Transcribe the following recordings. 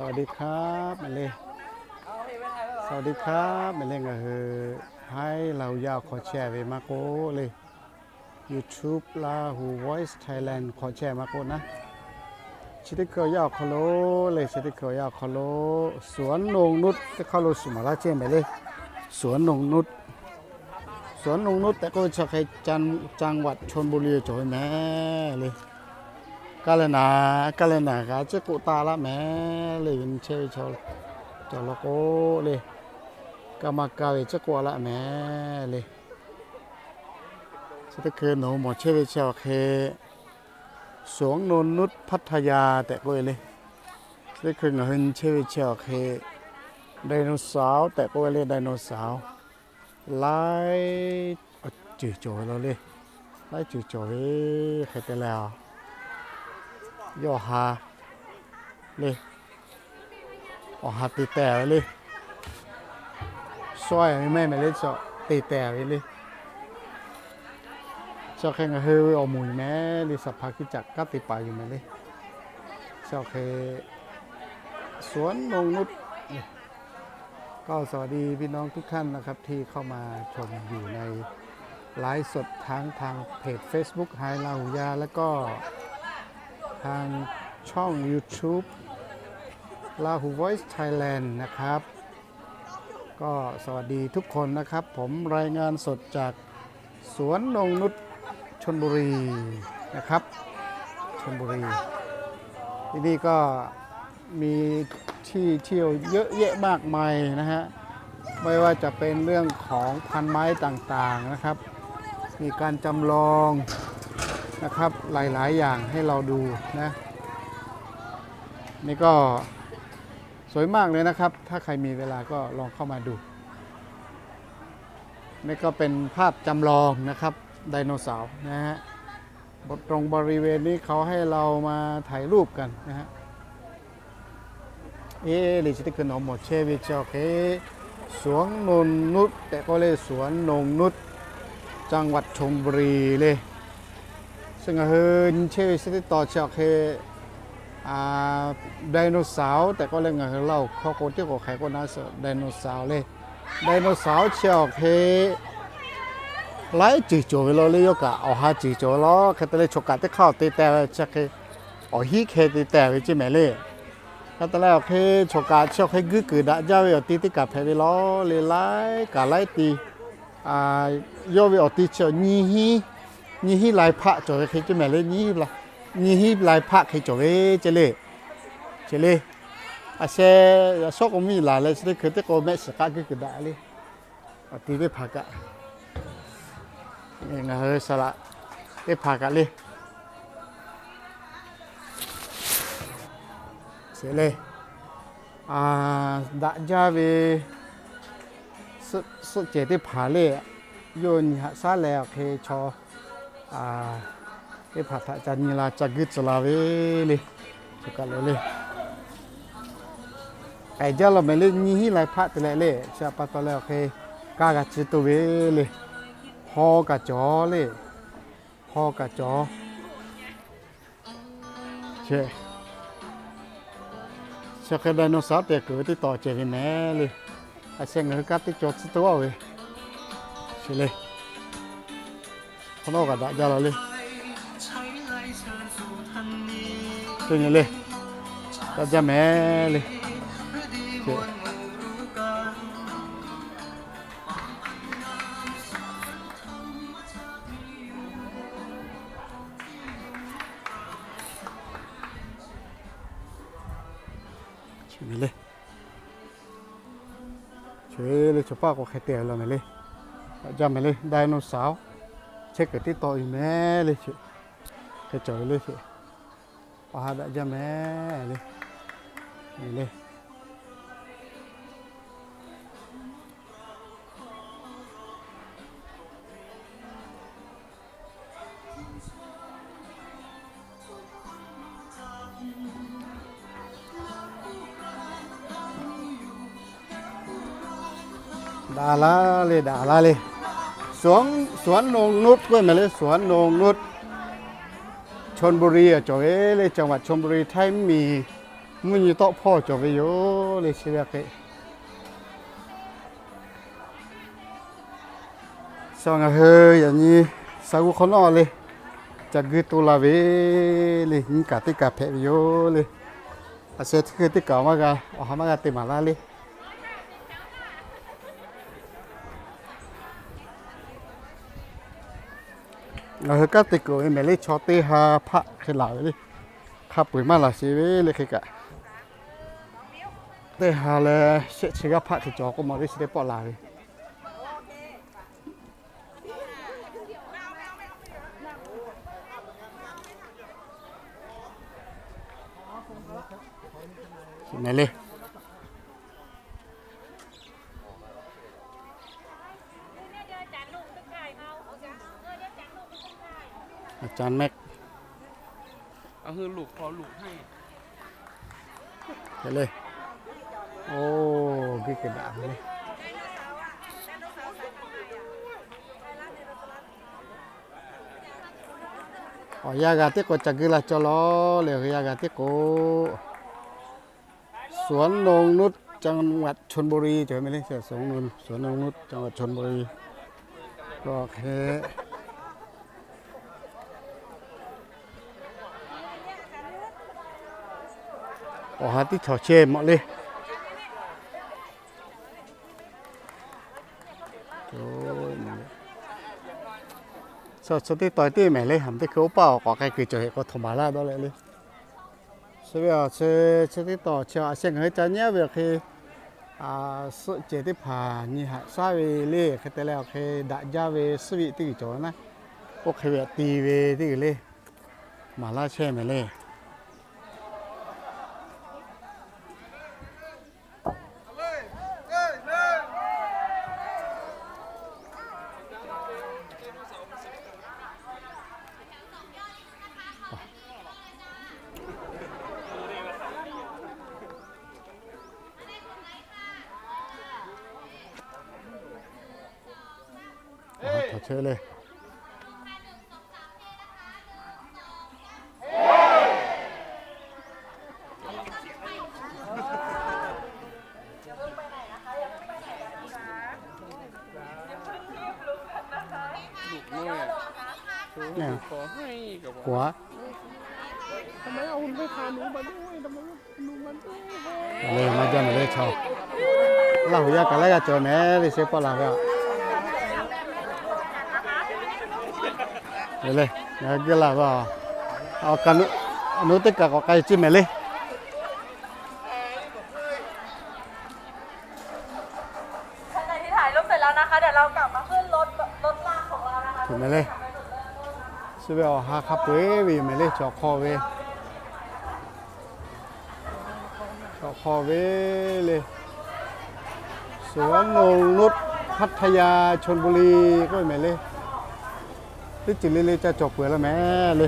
สวัสดีครับ maˇ heˆ le. สวัสดีครับ maˇ heˆ le. Ngaˬ hui haiˉ Laˇ hu yaˇ awˬ hk'aw chehˇ ve maˇ k'oˆ le, YouTube Lahu Voice Thailand hk'aw chehˇ maˇ k'oˆ naˉ, chi teˇ hkui awˬ yanˇ awˬ hk'aw lo le, chi teˇ hkui awˬ yanˇ awˬ hk'aw lo สวนนงนุช teˇ hk'aˇ lo suhˍ maˍ laˇ chehˇ mehˍ le. สวนนงนุช สวนนงนุช tehꞈ k'oˆ ve chi hk'e จังหวัดชลบุรี cawˬ ve mehˍ le. Kaˇ leh naˍ, kaˇ leh naˍ g'a ciˉ k'oˆ taˆ laˇ mehˍ le. Ve nyi chehˇ ve chaw cawˬ law k'o le, kaˇ maˇ kaˇ ve ciˉ k'oˆ laˇ mehˍ le. Chi teˇ hkui nawˬ hui mawˬ chehˇ ve chi awˬ hk'e สวนนงนุช พัทยา tehꞈ k'oˆ ve le. Chi teˇ hkui ngaˬ hui nyi chehˇ ve chi awˬ hk'e ไดโนเสาร์ tehꞈ k'oˆ ve le, ไดโนเสาร์ laiˉ ceuˬ cawˬ ve law le. Laiˉ ceuˬ cawˬ ve hk'e te leh, yawˇ ha le, awˬ ha te tehˬ ve le. Sawˉ ve mehˆ mehˍ le, chaw te tehˬ ve le. Chi hk'e ngaˬ hui ve awˬ moˍ yoˬ mehˍ le, สภาคริสตจักร kanˉ te paˍ yoˬ mehˍ le. Chi hk'e สวนนงนุช ก็สวัสดีพี่น้องทุกท่านนะครับ ที่เข้ามาชมอยู่ในไลฟ์สดทั้งทางเพจ Facebook ไฮลาหูยา แล้วก็ทางช่อง YouTube Lahu Voice Thailand นะครับ ก็สวัสดีทุกคนนะครับ ผมรายงานสดจากสวนนงนุชชลบุรีนะครับ ชลบุรี ที่นี่ก็มีที่เที่ยวเยอะแยะมากมายนะฮะ ไม่ว่าจะเป็นเรื่องของพันไม้ต่างๆนะครับ มีการจำลองนะครับ หลายๆอย่างให้เราดูนะ นี่ก็สวยมากเลยนะครับ ถ้าใครมีเวลาก็ลองเข้ามาดู นี่ก็เป็นภาพจำลองนะครับ ไดโนเสาร์นะฮะ ตรงบริเวณนี้เขาให้เรามาถ่ายรูปกันนะฮะ Eˬ, le chi teˇ hkui nawˬ mawˬ chehˇ ve chi awˬ hk'e สวนนงนุช tehꞈ k'oˆ le, สวนนงนุช จังหวัดชลบุรี le. Chi ngaˬ hui nyi chehˇ ve chi teˇ taw chi awˬ hk'e ไดโนเสาร์ tehꞈ k'oˆ le, ngaˬ hui Laˇ huˍ hkawˇ k'o tiˉ k'o hk'e k'oˆ naˉ, ไดโนเสาร์ le. ไดโนเสาร์ chi awˬ hk'e laiˉ ceuˬ cawˬ ve law le, yawˇ kaꞈ awˬ ha ceuˬ cawˬ ve law. Hk'e te leh chaw kaꞈ teˇ hk'aˇ awˬ te tehˬ ve chi hk'e awˬ hiˉ hkeh te tehˬ ve ceˇ mehˍ le. Hk'e te leh awˬ hk'e chaw kaꞈ chi awˬ hk'e guiˇ kuiˬ daꞈ jaˇ ve awˬ ti teˇ kaꞈ hpehꞈ ve law le, laiˉ kaꞈ laiˉ ti yawˇ ve awˬ ti chi nyiˇ hinˉ lai hpaˆ cawˬ ve hk'e ceˇ mehˍ le. Nyiˇ hinˉ lai hpaˆ hk'e cawˬ ve ceˇ le. Ceˇ le. A sheh, yaꞈ shawˉ k'o miˇ laˬ leh chi teˇ hkui teˇ k'o mehˆ shiˍ k'aˆ guiˇ kuiˬ daꞈ le. Awˬ ti teˇ hpaˍ kaꞈ, ngaˬ hui saˍ laꞈ teˇ hpaˍ kaꞈ le. Sheˍ le, daꞈ jaˇ ve suhˆ cehˬ teˇ hpaˍ le, yawˇ nyi haꞈ shaˉ leh awˬ hk'e chaw teˇ hpaˍ htaꞈ ca nyi la ca guiˇ tcuh la ve le. Chaw kaꞈ le le, k'ai jaˇ law mehˍ le, nyiˇ hinˉ lai hpaˆ te leh le, chi pa taw leh awˬ hk'e kaˇ g'a ciˇ tuˬ ve le. Hpaw kaꞈ cawˬ le, hpaw kaꞈ cawˬ. Chi hk'e ไดโนเสาร์ tehꞈ kuˬ ve teˇ taw cehˬ ve mehˍ le. A sheh ngaˬ hui kaˇ teˇ cawˬ tcuh tuˬ ve. Sheˍ le, hk'awꞈ nawˉ kaꞈ daꞈ jaˇ la le. Teˇ nyi le, daꞈ jaˇ mehˍ le. Chi mehˍ le, chi le chaw paˆ k'o hk'e te law mehˍ le. Daꞈ jaˇ mehˍ le, ไดโนเสาร์ chehˇ kuiˬ teˇ taw yoˬ mehˍ le. Hk'e cawˬ ve le, awˬ ha daꞈ jaˇ mehˍ le. Le, daꞈ laˇ le, daꞈ laˇ le. สวนนงนุช k'oˆ mehˍ le, สวนนงนุช ชลบุรี cawˬ ve le, จังหวัดชลบุรี ไทย miˬ. Mvuhˇ nyi tawˆ hpawˇ cawˬ ve yoˬ le, chi ve hk'e. Sha ngaˬ hui yaꞈ nyi sa g'uˇ hk'awꞈ nawˉ le, ca guiˇ to la ve le, nyiˇ kaꞈ teˇ kaꞈ hpehꞈ ve yoˬ le. A sheh teˇ hkui teˇ kaꞈ maˇ g'a, awˬ ha maˇ g'a te maˍ laˇ le. Ngaˬ hui kanˉ te kuiˬ ve mehˍ le, chaw teˇ ha hpaˆ hk'e laˬ ve le. Hk'a peu-eˬ maˇ laˬ sheˍ ve le hk'e kaꞈ. Teˇ ha leh shehˆ chi g'aˇ hpaˆ hk'e cawˬ k'oˆ mawˬ le, chi teˇ pawˆ laˬ ve. Mehˍ le. Aˬ caˍ mehˆ. Hk'e le. Oˇ, guiˇ kehˬ daꞈ ve le. Awˬ yanˇ g'a teˇ k'o ca guiˇ la cawˇ lawˬ le, awˬ yanˇ g'a teˇ k'o สวนนงนุช จังหวัดชลบุรี cawˬ ve mehˍ le, สวนนงนุช จังหวัดชลบุรี k'o hk'e. Awˬ ha tiˉ chaw chehˇ mawˬ le. Chaw teˇ taw teˇ mehˍ le, haˍ teˇ hkui oˇ paˆ awˬ k'awꞈ k'ai kuiˬ cawˬ heˆ k'o htoꞈ maˍ laˇ dawˇ leh le. Chi ve awˬ chi, chi teˇ taw chi a sheh ngaˬ hui ca nyi ve awˬ hk'e, suhˆ cehˬ teˇ hpaˍ nyi haꞈ shaˉ ve le, hk'e te leh awˬ hk'e daꞈ jaˇ ve suhˆ viˆ teˇ g'uiˬ cawˬ ve naˉ, oˇ hk'e ve aꞈ ti ve teˇ g'uiˬ le, maˍ laˇ chehˇ mehˍ le. Aˬ, htaꞈ chehˇ le. ทำไมเอาคุณไปพาหนูมาด้วย ทำไม Maˇ jaˇ mehˍ le chaw. Laˇ huˍ yaˇ kaꞈ laiˉ g'aˇ cawˬ mehˍ le, sheh pawˆ laˬ ve a. Le, ngaˬ hui geh laˬ ve a. Awˬ kaꞈ, nawˬ hui teˇ kaꞈ k'awꞈ k'ai ciˇ mehˍ le. คันไหนที่ถ่ายรูปเสร็จแล้วนะคะ เดี๋ยวเรากลับมาขึ้นรถ รถรางของเรานะคะ Mehˍ le. Chi ve awˬ ha hk'a peu-eˬ ve yoˬ mehˍ le, chaw hk'aw ve. Chaw hk'aw ve le. สวนนงนุช พัทยา ชลบุรี k'oˆ ve mehˍ le. Teˇ ceuˬ le le ca cawˬ peuˬ laˇ mehˍ le.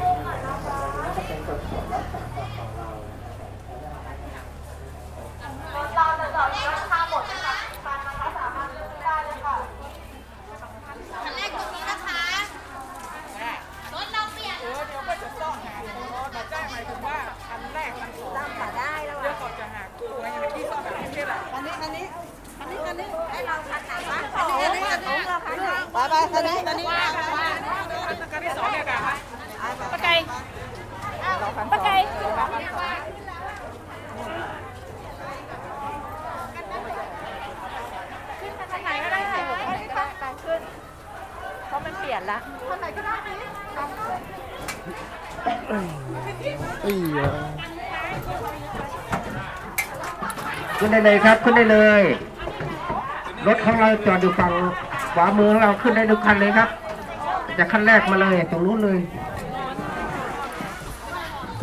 ขึ้นได้เลยครับ ขึ้นได้เลย รถของเราจอดอยู่ฝั่งขวามือของเรา ขึ้นได้ทุกคันเลยครับ จากคันแรกมาเลย ตรงนู้นเลย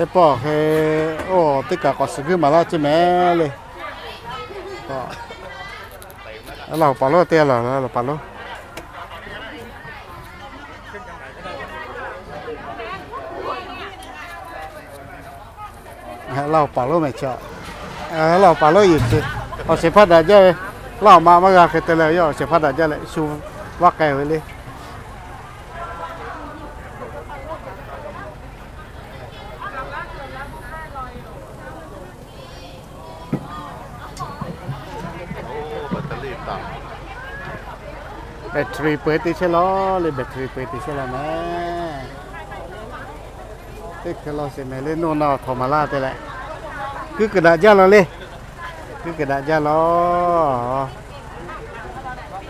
Teˇ pawˆ hk'e, oˇ, teˇ kaꞈ k'awꞈ suh guiˇ maˍ laˇ ceˇ mehˍ le. Laˇ huˍ paˍ lonˉ teˇ g'aˇ laˬ, laˇ huˍ paˍ lonˉ. Laˇ huˍ paˍ lonˉ mehˍ chi. Laˇ huˍ paˍ lonˉ yoˬ ce. Awˬ shehˍ hpaˇ daꞈ jaˇ ve. Laˇ huˍ ma maˇ g'a hk'e te leh yawˇ awˬ shehˍ hpaˇ daꞈ jaˇ leh shu vaˇ k'ai ve le. Battery peu te chehˇ lawˬ le, battery peu te chehˇ lawˬ mehˍ. Teˇ hkui lawˬ sheˍ mehˍ le, noˇ na awˬ htawnˍ maˍ laˇ te leh, kuiˉ kuiˬ daꞈ jaˇ lawˬ le. Kuiˉ kuiˬ daꞈ jaˇ lawˬ.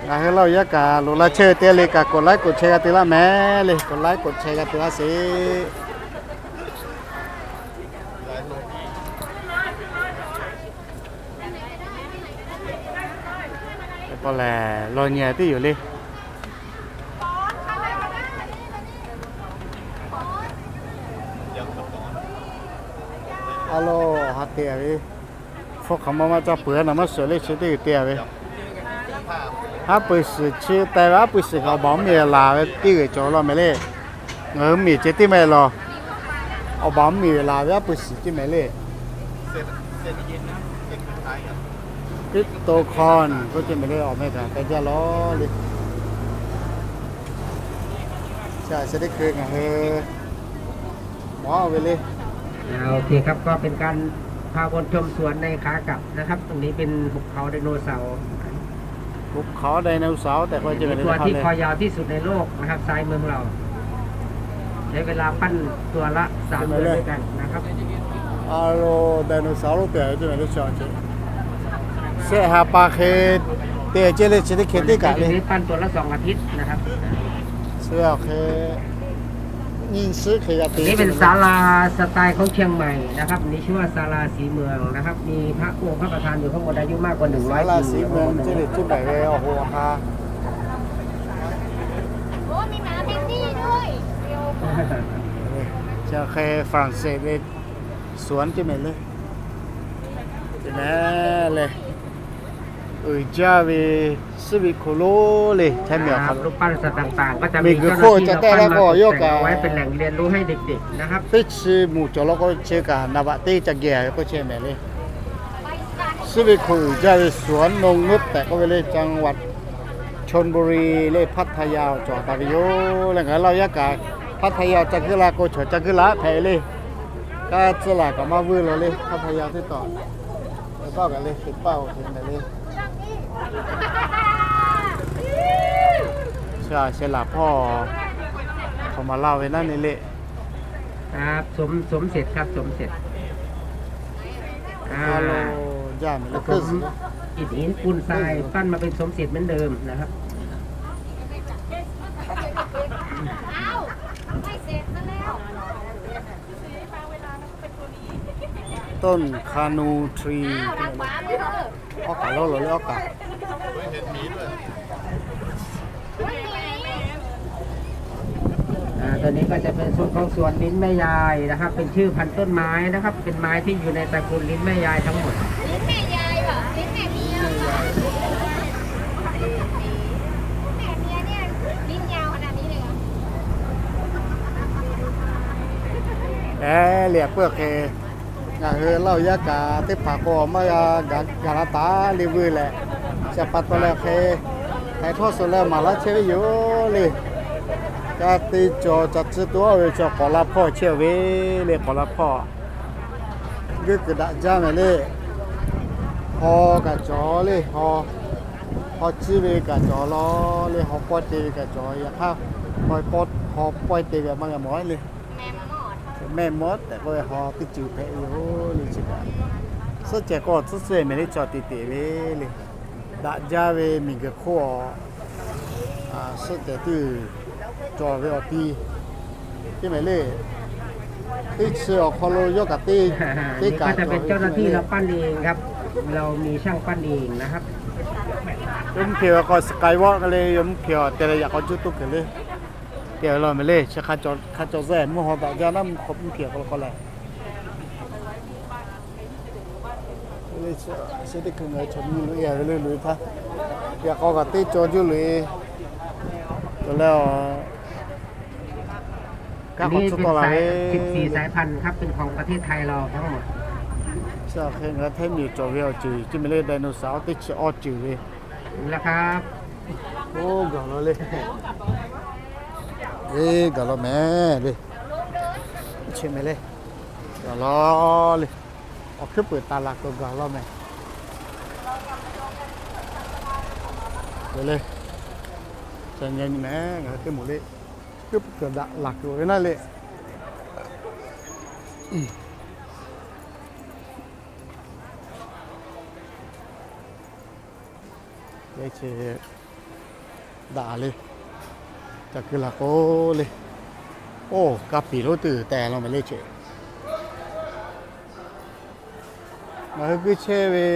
Ngaˬ hui Laˇ huˍ yaˇ kaꞈ loꞈ la chehˇ ve teˇ g'aˇ le kaꞈ, กดไลค์ กดแชร์ g'a te laˇ mehˍ le, กดไลค์ กดแชร์ g'a te laˇ sheˍ. Pawˆ lehˬ, lawˬ nyi teˇ yoˬ le. A lo, ha te ve, hpu hk'aˬ ma ma ca peuˬ na maˇ suhˍ le, chi teˇ g'uiˬ te ve. Haˉ pui shiˍ chi te ve, haˉ pui shiˍ kaꞈ awˬ baˬ mvuhˇ miˬ laˬ ve teˇ g'uiˬ cawˬ law mehˍ le. Ngaˬ hui miˬ ceh teˇ mehˍ lawˬ, awˬ baˬ mvuhˇ miˬ laˬ ve haˉ pui shiˍ teˇ mehˍ le. Crypto coin k'oˆ ce mehˍ le, awˬ meh kaꞈ k'ai jaˇ lawˬ le. Chi teˇ hkui ngaˬ hui mawˬ ve le. โอเคครับ ก็เป็นการพาวนชมสวนในขากลับนะครับ ตรงนี้เป็นหุบเขาไดโนเสาร์ ภูเขาไดโนเสาร์ แต่ก็จะเป็น ตัวที่คอยาวที่สุดในโลกนะครับ ซ้ายมือของเรา ใช้เวลาปั้นตัวละสามเดือนด้วยกันนะครับ A lo, dinosaur lo te ce mehˍ le, chi ce. Shehˆ ha pa hk'e te ce le, chi teˇ hk'e teˇ kaꞈ le. ปั้นตัวละสองอาทิตย์นะครับ Chi hk'e nyiˇ suhˉ hk'e g'a te. นี่เป็นศาลาสไตล์ของเชียงใหม่นะครับ นี่ชื่อว่าศาลาศรีเมืองนะครับ มีพระองค์พระประธานอยู่ข้างบนอายุมากกว่าหนึ่งร้อยปี Sala Siˍ Mvuh ce le, cuˇ mehˍ ve awˬ hoꞈ awˬ ha. โอ้ มีหมาเบนนี่ด้วย Chi hk'e Faraˍsaˍseˍ ve suˍ ce mehˍ le. Te mehˍ le. Uiˍ jaˇ ve suhˉ ve hko lonˉ le, htaˇ miˬ awˬ hk'aw lo. รูปปั้นสัตว์ต่างๆ ก็จะมีเจ้าหน้าที่เราปั้นมาตกแต่งเอาไว้เป็นแหล่งเรียนรู้ให้เด็กๆ นะครับ Teˇ chi mvuhˇ cawˬ law k'o, chi kaꞈ naˍ baꞈ teˇ ca geh ve k'oˆ chehˇ mehˍ le. Suhˉ ve hko uiˍ jaˇ ve suˍ a noˇ ngeuˆ tehꞈ k'oˆ ve le, จังหวัดชลบุรี le, Pattaya cawˬ taˍ ve yoˬ le. Ngaˬ hui Laˇ huˍ yaˇ kaꞈ Pattaya ca guiˇ la k'o, chaw ca guiˇ la hpehꞈ ve le. Kaˇ tcuhˉ laˬ kaꞈ maˇ vuiˇ lo le, Pattaya teˇ tawˍ. Paˇ kaꞈ le, sheˍ paˇ oˬ te mehˍ le. Chi a sheh laˬ hpawˇ hk'aˬ ma laˇ ve naˉ ne le. ครับ สม สมเสร็จครับ สมเสร็จ อ่า ผสมอิฐหินปูนทราย ปั้นมาเป็นสมเสร็จเหมือนเดิมนะครับ อ้าว ไม่เสร็จซะแล้ว ต้นคานูทรี อ้าว ทางขวามือ Awˉ kaꞈ lawˉ lo le, awˉ kaꞈ. อ่า ตัวนี้ก็จะเป็นส่วนของสวนลิ้นแม่ยายนะครับ เป็นชื่อพันธุ์ต้นไม้นะครับ เป็นไม้ที่อยู่ในตระกูลลิ้นแม่ยายทั้งหมด ลิ้นแม่ยายเหรอ ลิ้นแม่เมีย แม่เมียเนี่ย ลิ้นยาวขนาดนี้เลยเหรอ Eˬ, liꞈ puiˉ hk'e ngaˬ hui Laˇ huˍ yaˇ kaꞈ teˇ hpaˍ k'o maˇ g'a gaˬ la taˍ le vuiˇ leh, shaˍ pa taw leh hk'e, hk'e htawˇ suh leh maˍ laˇ chehˇ ve yoˬ le. Ka te cawˬ ca tcuh tuˬ ve chaw k'awꞈ la hpawˇ chehˇ ve le, k'awꞈ la hpawˇ. Geuˆ kuiˬ daꞈ jaˇ mehˍ le. Haw kaꞈ cawˬ le, haw, haw ciˇ ve kaꞈ cawˬ law le, haw pawehˇ te ve kaꞈ cawˬ. Yaꞈ hk'aˇ, haw pawehˇ te ve maˇ g'a mawˬ le. Mehˆ mawˉ tehꞈ k'oˆ ve haw teˇ ceuˬ hpehꞈ ve yoˬ le chi kaꞈ. Suhˆ cehˬ k'o tcuhˉ suhˆ mehˍ le, cawˬ te te ve le. Daꞈ jaˇ ve miˬguiˬ hk'oˆ a, suhˆ cehˬ teˇ cawˬ ve awˬ ti teˇ mehˍ le. Teˇ chi awˬ hk'aw lo yawˇ kaꞈ teˇ, teˇ kaꞈ cawˬ ve teˇ mehˍ le. นี่ก็จะเป็นเจ้าหน้าที่เราปั้นเองครับ เรามีช่างปั้นเองนะครับ Yawˇ mvuhˇ hpeꞈ ve k'o Skywalk le, yawˇ mvuhˇ hpeꞈ a te leh yaꞈ k'aw cuˇ toˇ kuiˬ le. Te law mehˍ le, chi hk'a cawˬ, hk'a cawˬ zehˬ mvuhˇ haw daꞈ jaˇ naˉ mvuhˇ hk'aw mvuhˇ hpeꞈ k'aw k'aw leh. Chi teˇ hkui ngaˬ hui chaw nyi loꞈ e ve le loꞈ e htaˇ, yaꞈ k'aw kaꞈ teˇ cawˬ juˇ loꞈ e. Cawˬ leh a, kaˇ k'awꞈ tcuh tawˆ la ve สิบสี่สายพันธุ์ครับ เป็นของประเทศไทยเราทั้งหมด Chi hk'e ngaˬ hui Htaiˇ miˬ cawˬ ve awˬ ceuˬ chi mehˍ le, dinosaur teˇ chi awˇ ceuˬ ve. แล้วครับ Oˇ gaˬ law le. Eˇ, gaˬ law mehˍ le. Chi mehˍ le. Gaˬ law le. Awˬ hkuiˉ peuˬ taˍ laˬ k'o gaˬ law mehˍ. Gaˬ le. Ca nyi mehˍ, ngaˬ hui teˇ moˍ le, kuiˉ puiˉ kuiˬ daꞈ laˬ kuiˬ ve naˇ le. Leh chi daꞈ le, ca kuiˬ laˬ k'o le. Oˇ, ka piˍ lonˉ teˇ g'uiˬ tehˬ law mehˍ le ceꞈ. Ngaˬ hui g'uiˇ chehˇ ve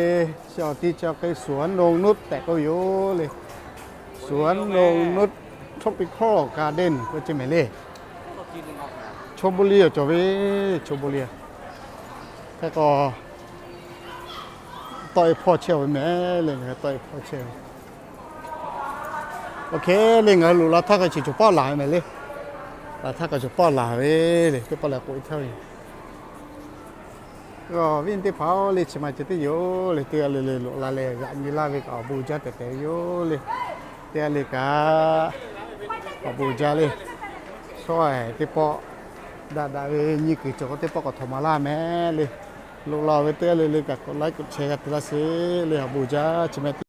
chi awˬ ti chi awˬ hk'e สวนนงนุช tehꞈ k'oˆ ve yoˬ le. สวนนงนุช Tropical Garden k'oˆ ce mehˍ le. Chonbuli awˬ cawˬ ve, Chonbuli. Hk'e k'o, tawˆ e hpawˇ chehˇ ve mehˍ le, ngaˬ hui tawˆ e hpawˇ chehˇ ve. Oˇ hk'e le ngaˬ hui loꞈ la htaˇ k'a chi cawˬ pawˆ laˬ ve mehˍ le. Laˬ htaˇ k'a cawˬ pawˆ laˬ ve le, teˇ pawˆ lehˬ k'oꞈ e htaˇ ve. Viˉ nyi teˇ hpaˍ-oˬ le, chi ma ceh teˇ yoˬ le, teˇ g'aˇ le le loꞈ la leh g'aꞈ nyi laˇ ve kaꞈ awˬ bon jaˇ tehꞈ tehꞈ ve yoˬ le. Teˇ g'aˇ le kaꞈ awˬ bon jaˇ le. Shawˉ-ehˍ teˇ pawˆ daꞈ daꞈ ve nyi kuiˬ cawˬ k'o teˇ pawˆ k'awꞈ htawnˍ maˍ laˇ mehˍ le. Loꞈ la ve teˇ g'aˇ le le kaꞈ k'awꞈ laiˉ k'awꞈ chehˇ g'a te laˇ sheˍ le, awˬ bon jaˇ chi mehˍ.